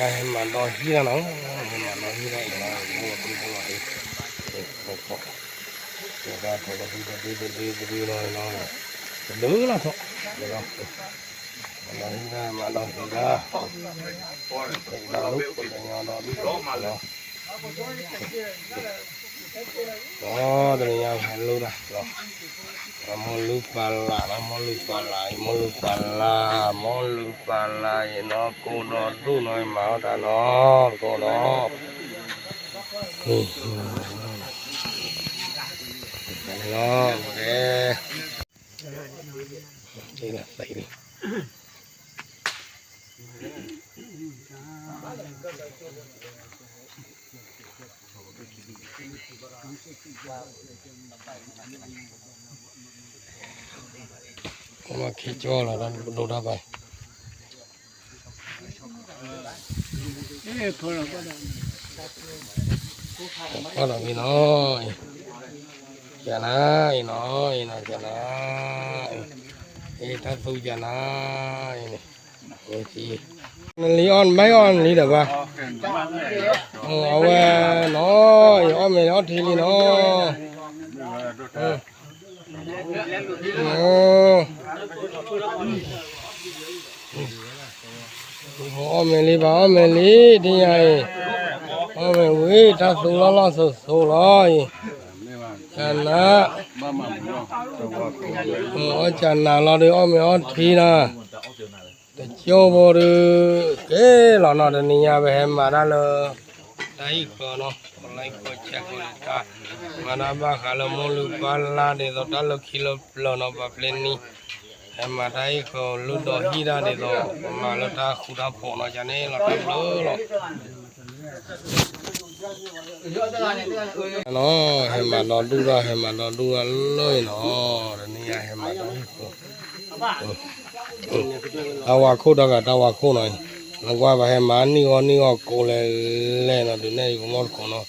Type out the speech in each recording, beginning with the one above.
ဟဲမၤဒီဟံၣ်တၢ်နီၤ, ဟဲမၤဒီဟံၣ်တၢ်အံၤနီၤ, မ့ၢ်ဝဲပှၤလီၤအံၤ, တၢ်ထီၣ်တဒုတဒုတဒုတဒုနီၤနီၤ, တဒုလီၤထီၣ်, မၤဒီဟံၣ်တၢ် မၤဒီဟံၣ်တၢ်, တၢ်ဒုးတညီဒီဒုးနီၤ တနံၤညါဟဲလူၤတၢ်လီၤ, မိၢ်လုၢ်ပၢ်လၢ်နီၤ, မိၢ်လုၢ်ပၢ်လၢ်အံၤ, မိၢ်လုၢ်ပၢ်လၢ်, မိၢ်လုၢ်ပၢ်လၢ်အံၤနီၤ, ကိးဒီဒူၣ်နီၤ, မၤအီၣ်တၢ်နီၤ, ကိးဒီး, လီၤ, ခ့ကၠီလီၤ ဒိၣ်တၢ်ဘၣ်, ကွၢ်ဒီးမ့ၢ်နီၤ, ကနၤအံၤနီၤ, အံၤနီၤ ကနၤ, အံၤတၢ်သူကနၤ, အံၤန့ၣ်, နလံအီၣ်နဘၣ်အီၣ်နလံဒီးဘၣ်, အဝဲနီၤ, အံၤအီၣ်မ့ၤလံအီၣ်ထံလံနီၤ အီၣ်မ့ၤလံ ဘၣ်အီၣ်မ့ၤလံ ဒ်ညါအံၤ, အီၣ်မ့ၤဝံၤ တၢ်သူလီၤလီၢ်စိၤစိၤလီၤအံၤ, ကနၤ, အီၣ်ကနၤလီၤဒီး အီၣ်မ့ၤအီၣ်ထံနီၤ, တကၠိဖိဒီး ကဲလီၤနီၤ, တနံၤညါပဟဲမၤတၢ်လၢ တၢ်ဟံၣ်ဃီနီၤ, ကီၤလါဟံၣ်ဃီဆဲးဃီန့ၣ် တၢ်မၤတၢ်ဘၣ်ဃးလၢမိၢ်လုၢ်ပၢ်လၢ်ဒ်သိး တၢ်လၢခံလၢပျၢၤနီၤ, ပှၤဖျဲးနံၣ် ဟဲမၤတၢ်ဟံၣ်ဃီ လုၢ်ဒီးဟံၣ်တၢ်ဒ်သိး ပမၤလၢတၢ်ဃူတၢ်ဖိးနီၤ, ကန့ၣ်လီၤတၢ်ဘျုးလီၤ. နီၤ ဟဲမၤဒီဒူၣ်တၢ် ဟဲမၤဒီဒူၣ်တၢ်လၢအံၤနီၤ, တနံၤညါဟဲမၤတၢ်ဟံၣ်ဃီ တၢ်ဝါခိၣ်တၢ်ဂၤ တၢ်ဝါခိၣ်နီၤ, နကွၢ်ပဟဲမၤနံၣ်ဂီၢ်နံၣ်ဂီၢ်ကိးလဲၤလဲၤနီၤ, ဒုးနဲၣ်ယကမီၣ်တခိၣ်နီၤ,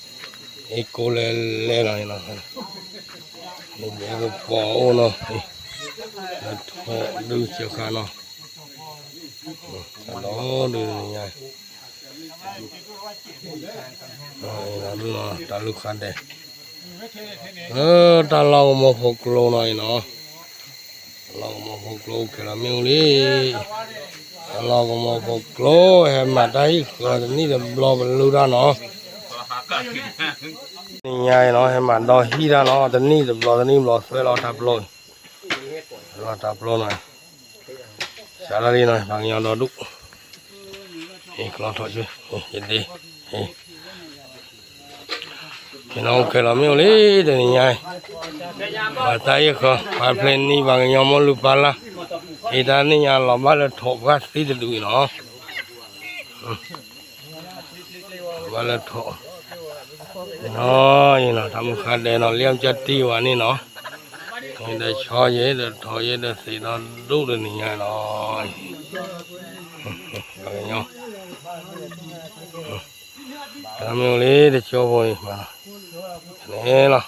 အံၤကိးလဲၤလဲၤနီၤ, ယကပီၤအိၣ်နီၤ, လၢထီၣ်ဒုးစၢဃာ်နီၤ, တၢ်ဒီဒူၣ်တနံၤညါ တၢ်လုၢ်ဃါဒဲး, လၢတၢ်လီၢ်ကမီၤဖိကျိနီၤအံၤနီၤ, တၢ်လီၢ်ကမီၤဖိကျိအိၣ်ခဲလၢာ်မ့ၢ်အိၣ်လံ, တၢ်လီၢ်ကမီၤဖိကျိ ဟဲမၤတၢ်ဟံၣ်ဃီတနံၣ်တဘျီပလုၢ်တၢ်နီၤ, တနံၤညါအံၤနီၤ ဟဲမၤဒီဟံၣ်တၢ်နီၤ, တနံၣ်တဘျီတနံၣ်တဘျီ သွဲၣ်လီၤတၢ်ပျီ, သွဲၣ်လီၤတၢ်ပျီနီၤ စးထီၣ်လံနီၤ ပှၤကညီဒီဒူၣ်, အံၤကျီထီၣ်ဆူ, ယဒ့, ယနီၢ်အိၣ်ခဲလၢာ်မ့ၢ်အိၣ်လံ တနံၤညါ, မၤတၢ်ဟံၣ်ဃီ ပှၤဖျဲးနံၣ်ပှၤကညီမိၢ်လုၢ်ပၢ်လၢ်, အံၤတၢ်နံၣ်ညါလီၤဘၣ်လၢထိးပှၢ်သံတဒူၣ်အံၤနီၤ ဘၣ်လၢထိး, နီၤအံၤနီၤ တၢ်မုၢ်ဃါဒဲးနီၤ လၢအကၢတံၢ်ဝဲန့ၣ်နီၤ, ဒီးဆီယဲဒီးထိးယဲဒီးသ့ၣ်ဒီဒူၣ်တနံၤညါနီၤ, ပှၤကညီ, မ့ၢ်အိၣ်လံတကၠိဖိအံၤ, န့ၣ်လီၤ.